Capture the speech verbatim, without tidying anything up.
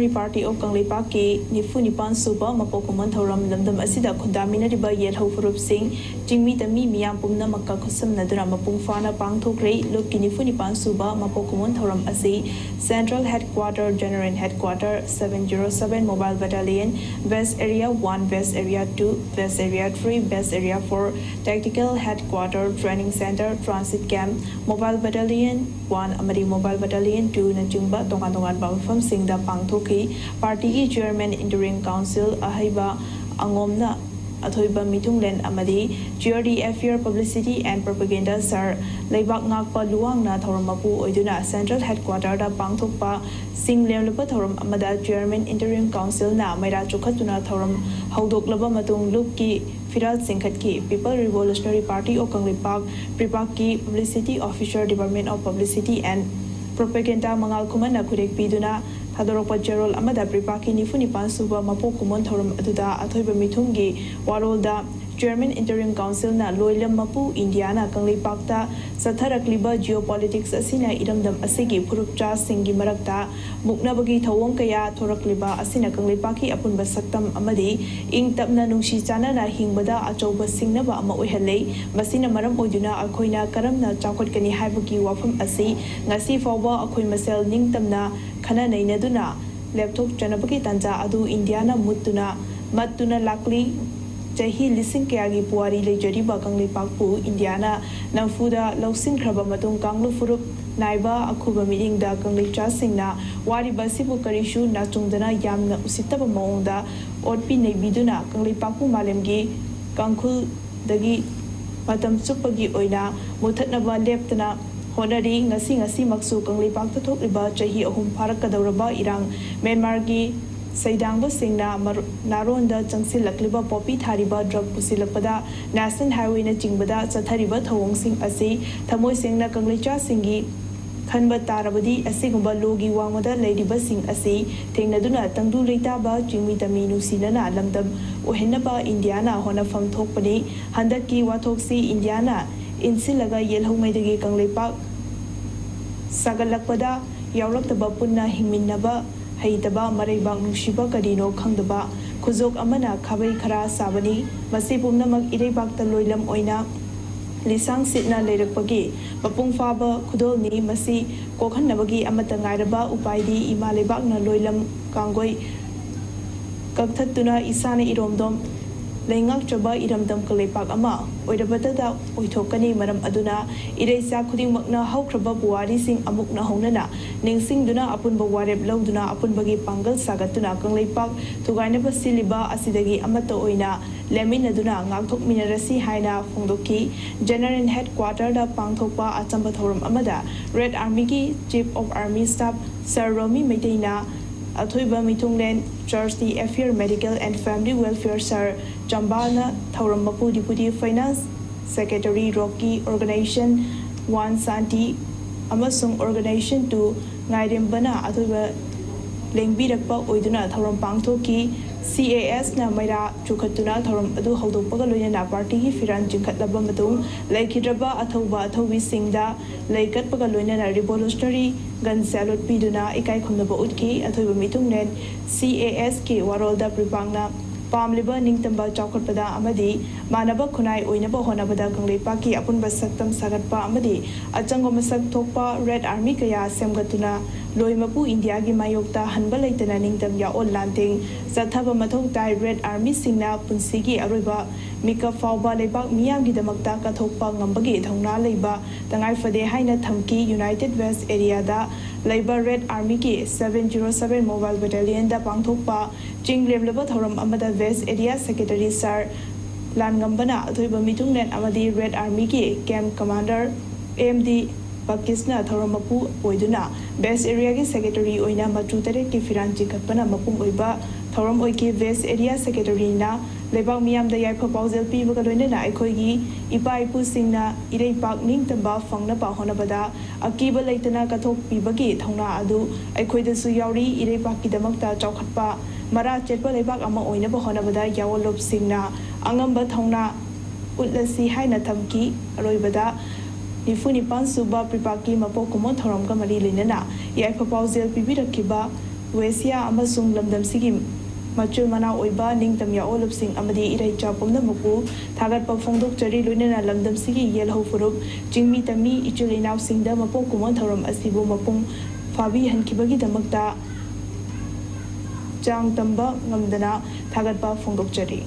Party of ꯀꯪꯂꯩꯄꯥꯛꯀꯤ ꯅꯤꯐꯨ ꯅꯤꯄꯥꯟ ꯁꯨꯕ ꯃꯄꯣꯛ ꯀꯨꯝꯑꯣꯟ ꯊꯧꯔꯝ ꯂꯝꯗꯝ ꯑꯁꯤꯗ ꯈꯨꯟꯗꯥꯃꯤꯟꯅꯔꯤꯕ ꯌꯦꯜꯍꯧ ꯐꯨꯔꯨꯞꯁꯤꯡ, ꯆꯤꯡꯃꯤ ꯇꯝꯃꯤ ꯃꯤꯌꯥꯝ ꯄꯨꯝꯅꯃꯛꯀ ꯈꯨꯠꯁꯝꯅꯗꯨꯅ ꯃꯄꯨꯡ ꯐꯥꯅ ꯄꯥꯡꯊꯣꯛꯈ꯭ꯔꯦ꯫ ꯂꯨꯞꯀꯤ ꯅꯤꯐꯨ ꯅꯤꯄꯥꯟ ꯁꯨꯕ ꯃꯄꯣꯛ ꯀꯨꯝꯑꯣꯟ ꯊꯧꯔꯝ ꯑꯁꯤ Central Headquarter, General Headquarter, seven zero seven Mobile Battalion, West Area one, West Area two, West Area three, West Area four, Tactical Headquarter, Training Center, Transit Camp, Mobile Battalion one ꯑꯃꯗꯤ Mobile Battalion two ꯅꯆꯤꯡꯕ ꯇꯣꯉꯥꯟ ꯇꯣꯉꯥꯟꯕ ꯃꯐꯝꯁꯤꯡꯗ ꯄꯥꯡꯊꯣꯛꯈꯤ꯫ Party ꯒꯤ Chairman, Interim Council ꯑꯍꯩꯕ ꯑꯉꯣꯝꯅ ꯑꯊꯣꯏꯕ ꯃꯤꯊꯨꯡꯂꯦꯟ ꯑꯃꯗꯤ G R D F R Publicity and Propaganda Sir ꯂꯩꯕꯥꯛ ꯉꯥꯛꯄ ꯂꯨꯋꯥꯡꯅ ꯊꯧꯔꯝ ꯃꯄꯨ ꯑꯣꯏꯗꯨꯅ Central Headquarter ꯗ ꯄꯥꯡꯊꯣꯛꯄ ꯁꯤꯡ ꯂꯦꯝꯂꯕ ꯊꯧꯔꯝ ꯑꯃꯗ Chairman, Interim Council ꯅ ꯃꯩꯔꯥ ꯆꯨꯈꯠꯇꯨꯅ ꯊꯧꯔꯝ ꯍꯧꯗꯣꯛꯂꯕ ꯃꯇꯨꯡ ꯂꯨꯞꯀꯤ ꯐꯤꯔꯥꯜ ꯆꯤꯡꯈꯠꯈꯤ꯫ People Revolutionary Party of Kangleipak, PREPAK ꯀꯤ Publicity Officer, Department of Publicity and Propaganda ꯃꯉꯥꯜ ꯈꯨꯃꯟꯅ ꯈꯨꯗꯦꯛ ꯄꯤꯗꯨꯅ ꯊꯥꯗꯣꯔꯛꯄ ꯆꯦꯔꯣꯜ ꯑꯃꯗ PREPAK ꯀꯤ ꯅꯤꯐꯨ ꯅꯤꯄꯥꯟ ꯁꯨꯕ ꯃꯄꯣꯛ ꯀꯨꯝꯑꯣꯟ ꯊꯧꯔꯝ ꯑꯗꯨꯗ ꯑꯊꯣꯏꯕ ꯃꯤꯊꯨꯡꯒꯤ ꯋꯥꯔꯣꯜꯗ Chairman, Interim Council ꯅ ꯂꯣꯏꯂꯝ ꯃꯄꯨ ꯏꯟꯗꯤꯌꯥꯅ ꯀꯪꯂꯩꯄꯥꯛꯇ ꯆꯠꯊꯔꯛꯂꯤꯕ geopolitics ꯑꯁꯤꯅ ꯏꯔꯝꯗꯝ ꯑꯁꯤꯒꯤ ꯐꯨꯔꯨꯞꯆꯥꯁꯤꯡꯒꯤ ꯃꯔꯛꯇ ꯃꯨꯛꯅꯕꯒꯤ ꯊꯧꯑꯣꯡ ꯀꯌꯥ ꯊꯣꯔꯛꯂꯤꯕ ꯑꯁꯤꯅ ꯀꯪꯂꯩꯄꯥꯛꯀꯤ ꯑꯄꯨꯟꯕ ꯁꯛꯇꯝ ꯑꯃꯗꯤ ꯏꯪ ꯇꯞꯅ ꯅꯨꯡꯁꯤ ꯆꯥꯟꯅꯅ ꯍꯤꯡꯕꯗ ꯑꯆꯧꯕ ꯁꯤꯡꯅꯕ ꯑꯃ ꯑꯣꯏꯍꯜꯂꯦ꯫ ꯃꯁꯤꯅ ꯃꯔꯝ ꯑꯣꯏꯗꯨꯅ ꯑꯩꯈꯣꯏꯅ ꯀꯔꯝꯅ ꯆꯥꯎꯈꯠꯀꯅꯤ ꯍꯥꯏꯕꯒꯤ ꯋꯥꯐꯝ ꯑꯁꯤ ꯉꯁꯤ ꯐꯥꯎꯕ ꯑꯩꯈꯣꯏ ꯃꯁꯦꯜ ꯅꯤꯡꯇꯝꯅ ꯈꯟꯅ ꯅꯩꯅꯗꯨꯅ ꯂꯦꯞꯊꯣꯛꯆꯅꯕꯒꯤ ꯇꯥꯟꯖꯥ ꯑꯗꯨ ꯏꯟꯗꯤꯌꯥꯅ ꯃꯨꯠꯇꯨꯅ, ꯃꯠꯇꯨꯅ ꯂꯥꯛꯂꯤ꯫ ꯆꯍꯤ ꯂꯤꯁꯤꯡ ꯀꯌꯥꯒꯤ ꯄꯨꯋꯥꯔꯤ ꯂꯩꯖꯔꯤꯕ ꯀꯪꯂꯩꯄꯥꯛꯄꯨ ꯏꯟꯗꯤꯌꯥꯅ ꯅꯝꯐꯨꯗ ꯂꯧꯁꯤꯟꯈ꯭ꯔꯕ ꯃꯇꯨꯡ ꯀꯥꯡꯂꯨꯞ ꯐꯨꯔꯨꯞ ꯅꯥꯏꯕ ꯑꯈꯨꯕ ꯃꯤꯠꯌꯦꯡꯗ ꯀꯪꯂꯩꯆꯥꯁꯤꯡꯅ ꯋꯥꯔꯤꯕ ꯑꯁꯤꯕꯨ ꯀꯔꯤꯁꯨ ꯅꯥꯆꯨꯡꯗꯅ ꯌꯥꯝꯅ ꯎꯁꯤꯠꯇꯕ ꯃꯑꯣꯡꯗ ꯑꯣꯠꯄꯤ ꯅꯩꯕꯤꯗꯨꯅ ꯀꯪꯂꯩꯄꯥꯛꯄꯨ ꯃꯥꯂꯦꯝꯒꯤ ꯀꯥꯡꯈꯨꯜꯗꯒꯤ ꯃꯇꯝ ꯆꯨꯞꯄꯒꯤ ꯑꯣꯏꯅ ꯃꯨꯊꯠꯅꯕ ꯂꯦꯞꯇꯅ ꯍꯣꯠꯅꯔꯤ꯫ ꯉꯁꯤ ꯉꯁꯤꯃꯛꯁꯨ ꯀꯪꯂꯩꯄꯥꯛꯇ ꯊꯣꯛꯂꯤꯕ ꯆꯍꯤ ꯑꯍꯨꯝ ꯐꯥꯔꯛꯀꯗꯧꯔꯕ ꯏꯔꯥꯡ, ꯃ꯭ꯌꯥꯟꯃꯥꯔꯒꯤ ꯁꯩꯗꯥꯡꯕꯁꯤꯡꯅ ꯃꯔ-, ꯅꯥꯔꯣꯟꯗ ꯆꯪꯁꯤꯜꯂꯛꯂꯤꯕ ꯄꯣꯄꯤ ꯊꯥꯔꯤꯕ drug ꯄꯨꯁꯤꯜꯂꯛꯄꯗ National Highway ꯅꯆꯤꯡꯕꯗ ꯆꯠꯊꯔꯤꯕ ꯊꯧꯑꯣꯡꯁꯤꯡ ꯑꯁꯤ ꯊꯃꯣꯏ ꯁꯦꯡꯅ ꯀꯪꯂꯩꯆꯥꯁꯤꯡꯒꯤ ꯈꯟꯕ ꯇꯥꯔꯕꯗꯤ ꯑꯁꯤꯒꯨꯝꯕ ꯂꯣꯒꯤ ꯋꯥꯡꯃꯗ ꯂꯩꯔꯤꯕꯁꯤꯡ ꯑꯁꯤ ꯊꯦꯡꯅꯗꯨꯅ ꯇꯪꯗꯨ ꯂꯩꯇꯥꯕ ꯆꯤꯡꯃꯤ ꯇꯝꯃꯤ ꯅꯨꯡꯁꯤꯅꯅ ꯂꯝꯗꯝ ꯑꯣꯏꯍꯟꯅꯕ ꯏꯟꯗꯤꯌꯥꯅ ꯍꯣꯠꯅꯐꯝ ꯊꯣꯛꯄꯅꯤ꯫ ꯍꯟꯗꯛꯀꯤ ꯋꯥꯊꯣꯛꯁꯤ ꯏꯟꯗꯤꯌꯥꯅ ꯏꯟꯁꯤꯜꯂꯒ ꯌꯦꯜꯍꯧꯉꯩꯗꯒꯤ ꯀꯪꯂꯩꯄꯥꯛ ꯁꯥꯒꯠꯂꯛꯄꯗ ꯌꯥꯎꯔꯛꯇꯕ ꯄꯨꯟꯅ ꯍꯤꯡꯃꯤꯟꯅꯕ ꯍꯩꯇꯕ, ꯃꯔꯩꯕꯥꯛ ꯅꯨꯡꯁꯤꯕ ꯀꯔꯤꯅꯣ ꯈꯪꯗꯕ ꯈꯨꯖꯣꯛ ꯑꯃꯅ ꯈꯥꯕꯩ ꯈꯔ ꯁꯥꯕꯅꯤ꯫ ꯃꯁꯤ ꯄꯨꯝꯅꯃꯛ ꯏꯔꯩꯕꯥꯛꯇ ꯂꯣꯏꯂꯝ ꯑꯣꯏꯅ ꯂꯤꯁꯥꯡ ꯁꯤꯠꯅ ꯂꯩꯔꯛꯄꯒꯤ ꯃꯄꯨꯡ ꯐꯥꯕ ꯈꯨꯗꯣꯜꯅꯤ꯫ ꯃꯁꯤ ꯀꯣꯛꯍꯟꯅꯕꯒꯤ ꯑꯃꯠꯇ ꯉꯥꯏꯔꯕ ꯎꯄꯥꯏꯗꯤ ꯏꯃꯥ ꯂꯩꯕꯥꯛꯅ ꯂꯣꯏꯂꯝ ꯀꯥꯡꯒꯣꯏ ꯀꯛꯊꯠꯇꯨꯅ ꯏꯁꯥꯅ ꯏꯔꯣꯝꯗꯣꯝ ꯂꯩꯉꯥꯛꯆꯕ ꯏꯔꯝꯗꯝ ꯀꯪꯂꯩꯄꯥꯛ ꯑꯃ ꯑꯣꯏꯔꯕꯇꯗ ꯑꯣꯏꯊꯣꯛꯀꯅꯤ꯫ ꯃꯔꯝ ꯑꯗꯨꯅ ꯏꯔꯩꯆꯥ ꯈꯨꯗꯤꯡꯃꯛꯅ ꯍꯧꯈ꯭ꯔꯕ ꯄꯨꯋꯥꯔꯤꯁꯤꯡ ꯑꯃꯨꯛ ꯅꯧꯍꯧꯅꯅ ꯅꯤꯡꯁꯤꯡꯗꯨꯅ ꯑꯄꯨꯟꯕ ꯋꯥꯔꯦꯞ ꯂꯧꯗꯨꯅ ꯑꯄꯨꯟꯕꯒꯤ ꯄꯥꯡꯒꯜ ꯁꯥꯒꯠꯇꯨꯅ ꯀꯪꯂꯩꯄꯥꯛ ꯊꯨꯒꯥꯏꯅꯕ ꯁꯤꯜꯂꯤꯕ ꯑꯁꯤꯗꯒꯤ ꯑꯃꯠꯇ ꯑꯣꯏꯅ ꯂꯦꯝꯃꯤꯟꯅꯗꯨꯅ ꯉꯥꯛꯊꯣꯛꯃꯤꯟꯅꯔꯁꯤ ꯍꯥꯏꯅ ꯐꯣꯡꯗꯣꯛꯈꯤ꯫ General Headquarter ꯗ ꯄꯥꯡꯊꯣꯛꯄ ꯑꯆꯝꯕ ꯊꯧꯔꯝ ꯑꯃꯗ Red Army ꯒꯤ Chief of Army Staff Sir ꯔꯣꯃꯤ ꯃꯩꯇꯩꯅ ꯑꯊꯣꯏꯕ ꯃꯤꯊꯨꯡꯂꯦꯟ Church Affair, Medical and Family Welfare Sir ꯆꯝꯕꯥꯜꯅ ꯊꯧꯔꯝ ꯃꯄꯨ Deputy Finance Secretary ꯔꯣꯀꯤ, Organization one ꯁꯥꯟꯇꯤ ꯑꯃꯁꯨꯡ Organization two ꯉꯥꯏꯔꯦꯝꯕꯅ ꯑꯊꯣꯏꯕ ꯂꯦꯡꯕꯤꯔꯛꯄ ꯑꯣꯏꯗꯨꯅ ꯊꯧꯔꯝ ꯄꯥꯡꯊꯣꯛꯈꯤ꯫ C A S ꯅ ꯃꯩꯔꯥ ꯆꯨꯈꯠꯇꯨꯅ ꯊꯧꯔꯝ ꯑꯗꯨ ꯍꯧꯗꯣꯛꯄꯒ ꯂꯣꯏꯅꯅ party ꯒꯤ ꯐꯤꯔꯥꯟ ꯆꯤꯡꯈꯠꯂꯕ ꯃꯇꯨꯡ ꯂꯩꯈꯤꯗ꯭ꯔꯕ ꯑꯊꯧꯕ ꯑꯊꯧꯕꯤꯁꯤꯡꯗ ꯂꯩ ꯀꯠꯄꯒ ꯂꯣꯏꯅꯅ Revolutionary Gun Salute ꯄꯤꯗꯨꯅ ꯏꯀꯥꯏ ꯈꯨꯝꯅꯕ ꯎꯠꯈꯤ꯫ ꯑꯊꯣꯏꯕ ꯃꯤꯊꯨꯡꯂꯦꯟ C A S ꯀꯤ ꯋꯥꯔꯣꯜꯗ ꯄ꯭ꯔꯤꯄꯥꯛꯅ ꯄꯥꯝꯂꯤꯕ ꯅꯤꯡꯇꯝꯕ ꯆꯥꯎꯈꯠꯄꯗ ꯑꯃꯗꯤ ꯃꯥꯟꯅꯕ ꯈꯨꯟꯅꯥꯏ ꯑꯣꯏꯅꯕ ꯍꯣꯠꯅꯕꯗ ꯀꯪꯂꯩꯄꯥꯛꯀꯤ ꯑꯄꯨꯟꯕ ꯁꯛꯇꯝ ꯁꯥꯒꯠꯄ ꯑꯃꯗꯤ ꯑꯆꯪꯕ ꯃꯁꯛ ꯊꯣꯛꯄ Red Army ꯀꯌꯥ ꯁꯦꯝꯒꯠꯇꯨꯅ ꯂꯣꯏ ꯃꯄꯨ ꯏꯟꯗꯤꯌꯥꯒꯤ ꯃꯥꯌꯣꯛꯇ ꯍꯟꯕ ꯂꯩꯇꯅ ꯅꯤꯡꯇꯝ ꯌꯥꯑꯣꯟ ꯂꯥꯟꯊꯦꯡ ꯆꯠꯊꯕ ꯃꯊꯧ ꯇꯥꯏ꯫ Red Army ꯁꯤꯡꯅ ꯄꯨꯟꯁꯤꯒꯤ ꯑꯔꯣꯏꯕ ꯃꯤꯀꯞ ꯐꯥꯎꯕ ꯂꯩꯕꯥꯛ ꯃꯤꯌꯥꯝꯒꯤꯗꯃꯛꯇ ꯀꯠꯊꯣꯛꯄ ꯉꯝꯕꯒꯤ ꯊꯧꯅꯥ ꯂꯩꯕ ꯇꯉꯥꯏ ꯐꯗꯦ ꯍꯥꯏꯅ ꯊꯝꯈꯤ꯫ United West Area ꯗ ꯂꯩꯕ Red Army ꯒꯤ seven zero seven Mobile Battalion ꯗ ꯄꯥꯡꯊꯣꯛꯄ ꯆꯤꯡ ꯂꯦꯝꯂꯕ ꯊꯧꯔꯝ ꯑꯃꯗ West Area Secretary Sir ꯂꯥꯟꯉꯝꯕꯅ ꯑꯊꯣꯏꯕ ꯃꯤꯊꯨꯡꯂꯦꯟ ꯑꯃꯗꯤ Red Army ꯒꯤ Camp Commander M D ꯕꯀꯤꯁꯅ ꯊꯧꯔꯝ ꯃꯄꯨ ꯑꯣꯏꯗꯨꯅ West Area ꯒꯤ Secretary ꯑꯣꯏꯅ ꯃꯆꯨ ꯇꯔꯦꯠꯀꯤ ꯐꯤꯔꯥꯟ ꯆꯤꯡꯈꯠꯄꯅ ꯃꯄꯨꯡ ꯑꯣꯏꯕ ꯊꯧꯔꯝ ꯑꯣꯏꯈꯤ꯫ West Area Secretary ꯅ ꯂꯩꯕꯥꯛ ꯃꯤꯌꯥꯝꯗ ꯌꯥꯏꯐ ꯄꯥꯎꯖꯦꯜ ꯄꯤꯕꯒ ꯂꯣꯏꯅꯅ ꯑꯩꯈꯣꯏꯒꯤ ꯏꯄꯥ ꯏꯄꯨꯁꯤꯡꯅ ꯏꯔꯩꯄꯥꯛ ꯅꯤꯡꯇꯝꯕ ꯐꯪꯅꯕ ꯍꯣꯠꯅꯕꯗ ꯑꯀꯤꯕ ꯂꯩꯇꯅ ꯀꯠꯊꯣꯛꯄꯤꯕꯒꯤ ꯊꯧꯅꯥ ꯑꯗꯨ ꯑꯩꯈꯣꯏꯗꯁꯨ ꯌꯥꯎꯔꯤ꯫ ꯏꯔꯩꯄꯥꯛꯀꯤꯗꯃꯛꯇ ꯆꯥꯎꯈꯠꯄ ꯃꯔꯥ ꯆꯦꯠꯄ ꯂꯩꯕꯥꯛ ꯑꯃ ꯑꯣꯏꯅꯕ ꯍꯣꯠꯅꯕꯗ ꯌꯥꯑꯣꯟꯂꯨꯞꯁꯤꯡꯅ ꯑꯉꯝꯕ ꯊꯧꯅꯥ ꯎꯠꯂꯁꯤ ꯍꯥꯏꯅ ꯊꯝꯈꯤ꯫ ꯑꯔꯣꯏꯕꯗ ꯅꯤꯐꯨ ꯅꯤꯄꯥꯟ ꯁꯨꯕ ꯄ꯭ꯔꯤꯄꯥꯛꯀꯤ ꯃꯄꯣꯛ ꯀꯨꯝꯑꯣꯟ ꯊꯧꯔꯝꯒ ꯃꯔꯤ ꯂꯩꯅꯅ ꯌꯥꯏꯐ ꯄꯥꯎꯖꯦꯜ ꯄꯤꯕꯤꯔꯛꯈꯤꯕ ꯋꯦꯁꯤꯌꯥ ꯑꯃꯁꯨꯡ ꯂꯝꯗꯝꯁꯤꯒꯤ ꯃꯆꯤꯜ ꯃꯅꯥꯎ ꯑꯣꯏꯕ ꯅꯤꯡꯇꯝ ꯌꯥꯑꯣꯜꯂꯨꯞꯁꯤꯡ ꯑꯃꯗꯤ ꯏꯔꯩꯆꯥ ꯄꯨꯝꯅꯃꯛꯄꯨ ꯊꯥꯒꯠꯄ ꯐꯣꯡꯗꯣꯛꯆꯔꯤ꯫ ꯂꯣꯏꯅꯅ ꯂꯝꯗꯝꯁꯤꯒꯤ ꯌꯦꯜꯍꯧ ꯐꯨꯔꯨꯞ, ꯆꯤꯡꯃꯤ ꯇꯝꯃꯤ ꯏꯆꯤꯜ ꯏꯅꯥꯎꯁꯤꯡꯗ ꯃꯄꯣꯛ ꯀꯨꯝꯑꯣꯟ ꯊꯧꯔꯝ ꯑꯁꯤꯕꯨ ꯃꯄꯨꯡ ꯐꯥꯕꯤꯍꯟꯈꯤꯕꯒꯤꯗꯃꯛꯇ ꯆꯥꯡ ꯇꯝꯕ ꯉꯝꯗꯅ ꯊꯥꯒꯠꯄ ꯐꯣꯡꯗꯣꯛꯆꯔꯤ꯫